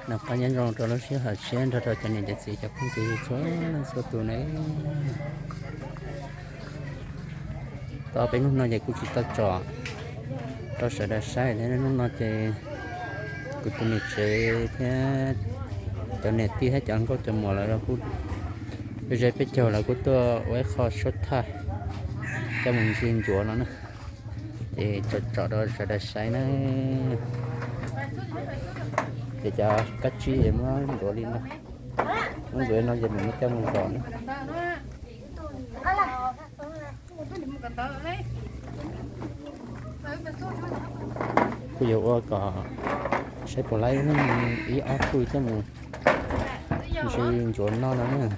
Noj qab nyob zoo rau lub sij hawm tshiab nrog rau cov niam cov txiv cov phooj cov ywg txhua leej txhua tus ne. Tau peb hnub no ces kuj tsis tau tsom rau sawv daws saib thiab. Hnub no ces kuv tus niam tsev thiab cov niam tij thiab cov nkauj cov muam lawv los kuj ze peb caug lawv kuj tuaj ua ib qho suab thaj coj mus ntsw ncuav no na. Ces tsom tsom rau sawv daws saib na. Ces cov kab tsib es muab ntxuav li no, muab ntxuav li no ces mam muab coj mus zom na. Kuj yuav ua kom saib puas laib ib ob tug coj mus ntsw ncuav noj no na.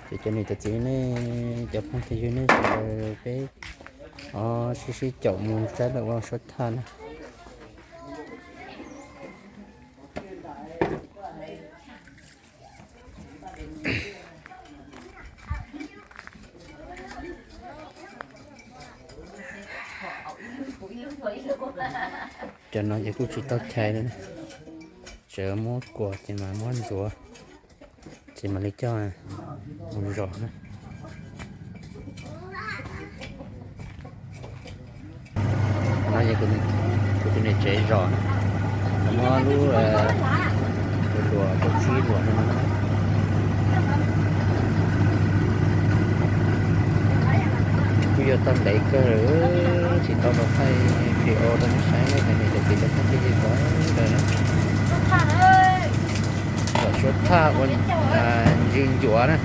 Ces cov niam cov txiv nej cov phooj cov ywg nej sawv daws peb sib sib caum mus saib lawv ua suab thaj na. Cov no ces kuj tsis tau chais li, tsuas muab kuam ces mas muab ntxuav ces mam li coj mus zom na. No ces kuv tus niam tsev zom na, muab lub luam kaum tsib luam no. Kuj yuav tau ntev kawg lawm, tsis tau los thaij video rau nej saib ne, cov niam cov txiv cov phooj cov ywg sawv daws na. Zom suab thaj ua ntsw ncuav na.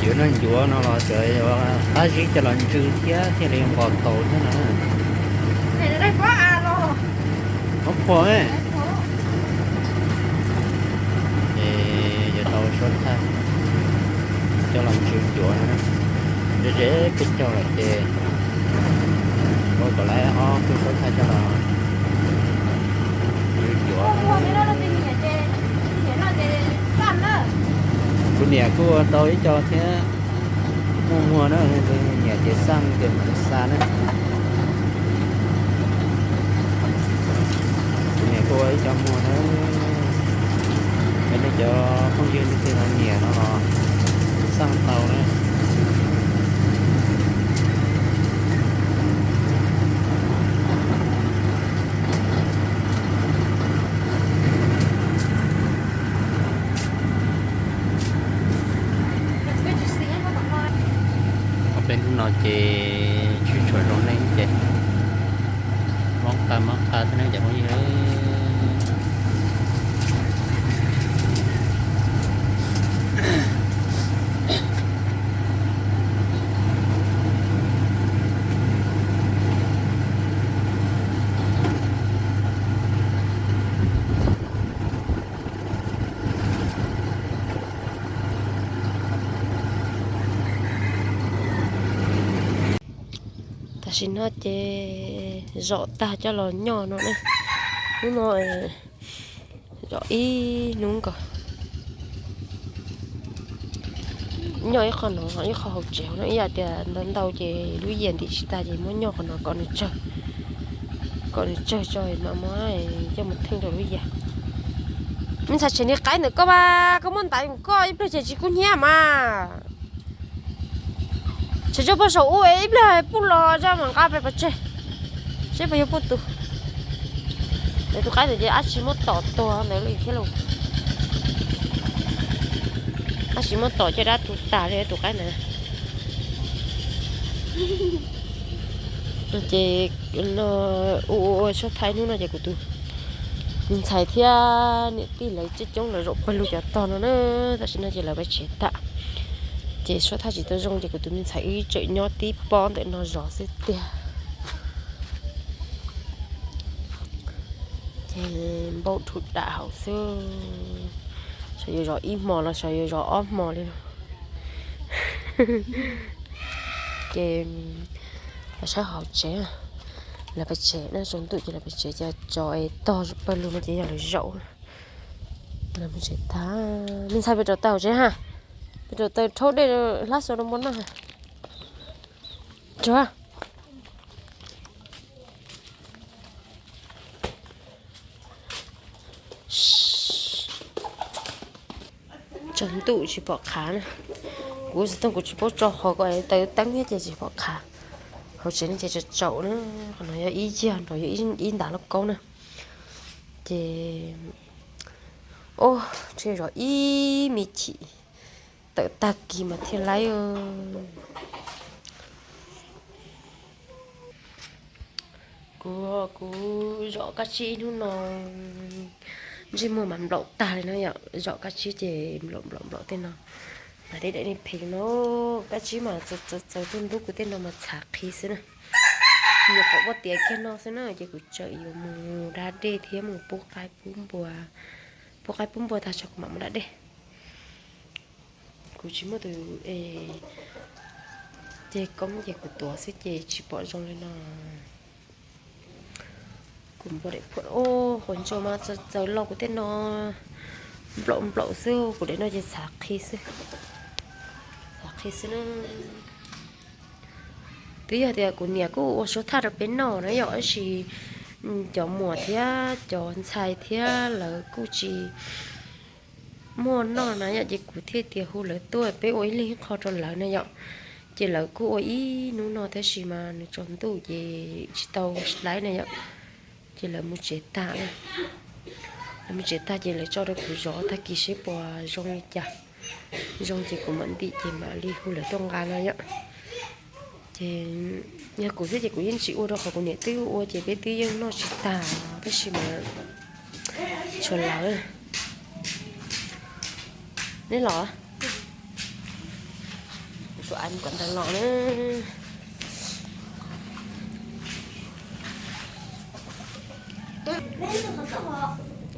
Yuav noj ncuav no los tseem qab zib coj los ntsw thiab thiaj li nqos tau thiab no. Mob phom ne. Ces yuav tau suab thaj coj los ntsw ncuav no. Ze ze peb caug lawm ces ua kom lawv ob tug suab thaj coj los ntsw ncuav. Kuv niam kuj ua tau ib co thiab, muaj muag na, niam ces xaj ces mam li xa na. Kuv niam kuj ua ib co muag na. Yog nej cov phooj ywg leej twg ho nyiam no los xaj tau na. Ob peb hnub no ces tshwj tshuam zoo neej ces mob qab mob qab thiab ne cov phooj ywg. Tam sim no ces zom tag coj los nyoj no ne. Hnub no zom ib hnub nkaus. Nyoj ib qho no, ib qho hauv tsev no, ib yam tias ntau ntau ces lub yias ntim tsis tag ces muab nyoj qhov no kom nws tsawg, kom nws tsawg tso mas muab coj mus theej rau lub yias. Me ntxhais tshem niag qaib ntawm koj mas, koj muab ntaiv koj ib pliag ces tsis kub hnyiab mas. Tshem tso pog saum ub ib pliag pub los zaj mam nqa pem pov tseg, seb puas yog pub tus. Tus qaib ntawd ces ab tsis muab tom tuag ntawd li thiab lauj. Ab tsis muab tom caj dab tu tas li tus qaib ntawd. Ces ua ua suab thaij hnub no ces kuv tus me ntxhais thiab niam tij lawv coob coob los zaum pawg lug cov tog no na. Tam sim no ces lawv pais tsev tag, ces suab thaij tsis tau zoo ces kuv tus me ntxhais wb tseem nyob tib pob ntawm no zov xwb tiag. Ces npauj dhum dam hauv xwb. Xyov yuav zov ib hmo los xyov yuav zov ob hmo li no. Ces los saib hauv tsev, lawv pais tsev na, tsaus ntuj ces lawv pais tsev, ces tso es tog pawg lug no ces yog lawv zaum. Lawv mus tsev tag, me ntxhais peb rau taws hauv tsev ha, peb rau taws rhaub dej hlab xua rau npua noj ha. Tsuag. Tsaus ntuj tsis pom qhav na. Kuv xov tooj kuv tsis paub tso qhov ko taws teeb thiab ces tsis pom qhav. Hauv tsev no ces tsaus tsaus na, qhov no yog ib yag nrog yog ib ntas lauj kaub na. Ces, o, ntshe zov ib me chim tawm tag kis mas thiaj laib. Kuv, kuv zov kab tsib ib hnub no ntsej muag mas nplaum tag li no yom, zov kab tsib ces nplaum nplaum nplaum tej no. Mas deb deb li pheej no, kab tsib mas txaus txaus txaus tuaj ntub kuv tej no mas txhav qhi xwb na. Nyuam qhuav ua tiav kiag no xwb na ces kuv tseem yuav mus da dej thiab mus pub qaib pub npua. Pub qaib pub npua tag tso kuv mam mus da dej. Kuv tsis muaj tus es ceg koob ces kuv tuav xwb ces tsis pom zoo li no. Kuv npua daim phuam, o, qhuav ntsaus mas txaws txaws los kuv tej no nplaum nplaum xwb, kuv daim no ces txhav qhi xwb. Txhav qhi xwb na. Twb yog tias kuv niam kuj ua suab thaj rau peb noj na yom, tab sis cov muam thiab cov ntxhais thiab lawv kuj tsis muaj noj na yom, ces kuv thiaj tias hu lawv tuaj peb ua ib leeg ib qho rau lawv na yom. Ces lawv kuj ua ib hnub no tab sis mas nws tsaus ntuj ces tsis tau laib na yom. Ces lawv mus tsev tag na. Lawv mus tsev tag ces lawv tso rau kuv zov tag kis seb puas zoo li cas. Zoo ces kuv mam ntim ces mam li hu lawv tuaj nqa no yom. Ces yog kuv xwb ces kuv yeej tsis ua rau qhov kuv niam twb ua ces peb twb yeej noj tsis tag tab sis mas tshuav lawv. Neb los, tus ai kom ntawd los na.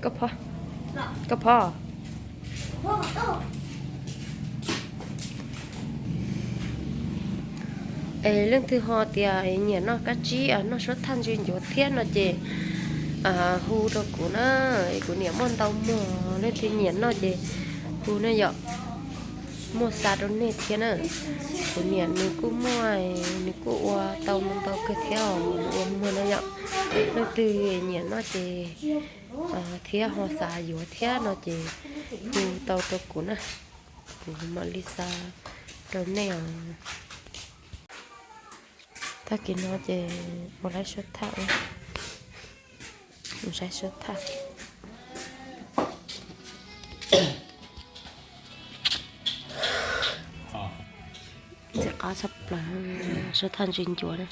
Koj phob, koj phob. Es leej twg ho tias nyiam noj kab tsib, noj suab thaj ntsws ncuav thiab no ces hu rau kuv na, kuv niam muaj ntau muag, leej twg nyiam noj ces hu na yom. Muaj xa rau nej thiab na. Kuv niam nws kuj muaj, nws kuj ua tau ntau kawg thiab os, nws ua muag na yom. Leej twg nyiam noj ces thiab ho xav yuav thiab no ces hu tau rau kuv na, kuv mam li xa rau nej os. Tag kis no ces mus laib suab thaj, mus saib suab thaj. Ntxim qab tshaj plaws, suab thaj ntsws ncuav na.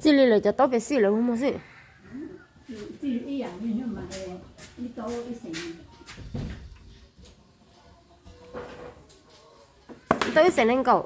Txij li lawv cov taub pes xij lawv muag xwb. Tau ib xees nees nkaum.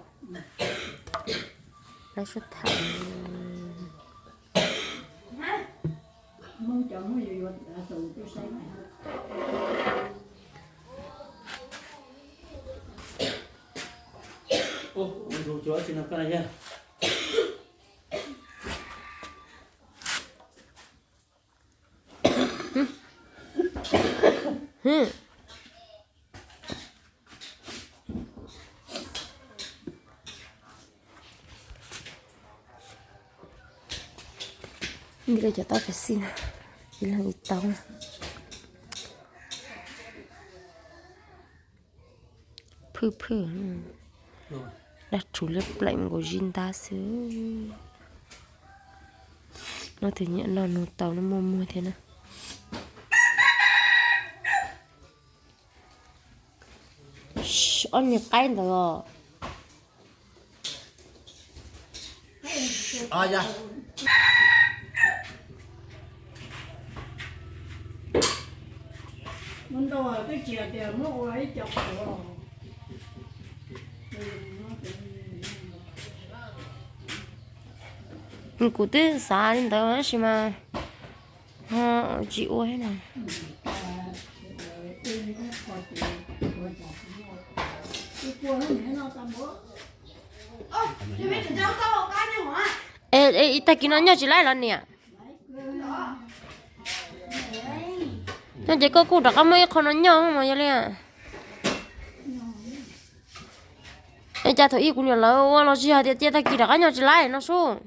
Nti li cov taub pes xij na, ib leeg ib taub na. Phwj phwj, dab rhuv liab pleem nkaus zib ntab xwb. Leej twg nyiam noj nug tau, nws muaj muag thiab na. Ob niag qaib ntawd os. Ua ntau twb tsis hais tias muab ua ib co qhuav. Kuv twb xav li ntawd tab sis mas ho tsis ua thiab na. Ib tag kis no nyob tsis laib los niam? Nyob ces koj kuj rov qab muab ib qho no nyob mas yog li. Es cas thaum ub kuv niam lawv ua los tsis hais tias cia tag kis rov qab nyob tsis laib no sub.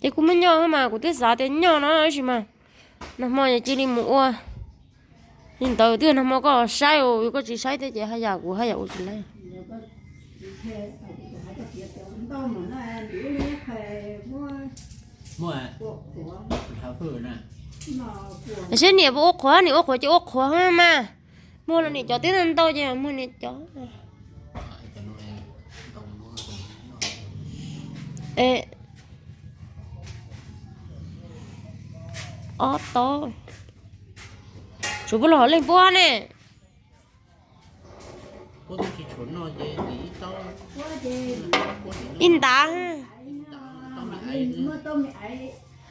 Ces kuv muab nyob mas kuv twb xav tias nyob no tab sis mas nag hmo ces cia li mus ua li ntawd twb nag hmo koj saib, koj tsis saib thiab ces haj yam kuv haj yam ua tsis laib. Saib niam puas ua qhuav, niam ua qhuav ces ua qhuav mas. Muag los niam cov twb ntau ces muag niam cov. Ob tau. Tsuas puab los leej puab ne. Ib ntav.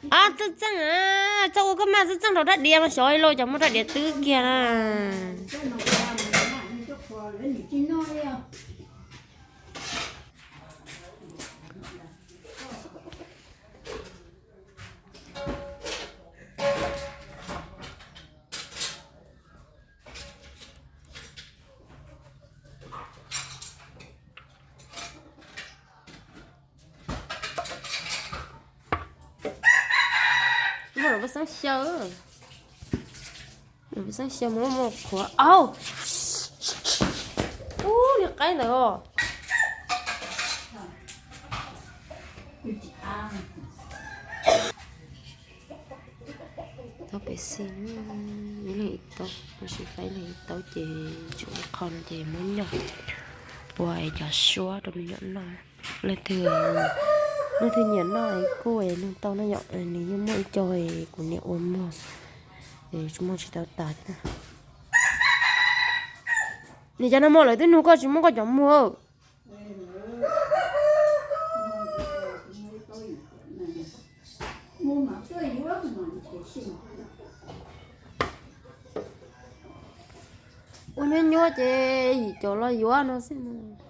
Txawj txeej, txawj ua koj maj txawj txeej rau rab diav mas xyov ib los cov muaj rab diav twb kiag na. Muaj lub xeeb xyaw, lub xeeb xyaw muaj muaj qhuav au. Ub, niag qaib ntawd os. Tau pem xi, ib leeg ib tau, tab sis faib leeg ib tau ces tshuav ib qho no ces muab nyom ua cov suab rau me nyuam noj. Leej twg, leej twg nyiam noj kuj nug tau na yom, nws yeej muaj ib co kuv niam ua muag, tsis muaj tsis tau tas thiab. Nim cov no muag lawv twb nug koj tsis muab koj cov muag. Ua nyuaj nyuaj ces yim caum los yuav no xwb.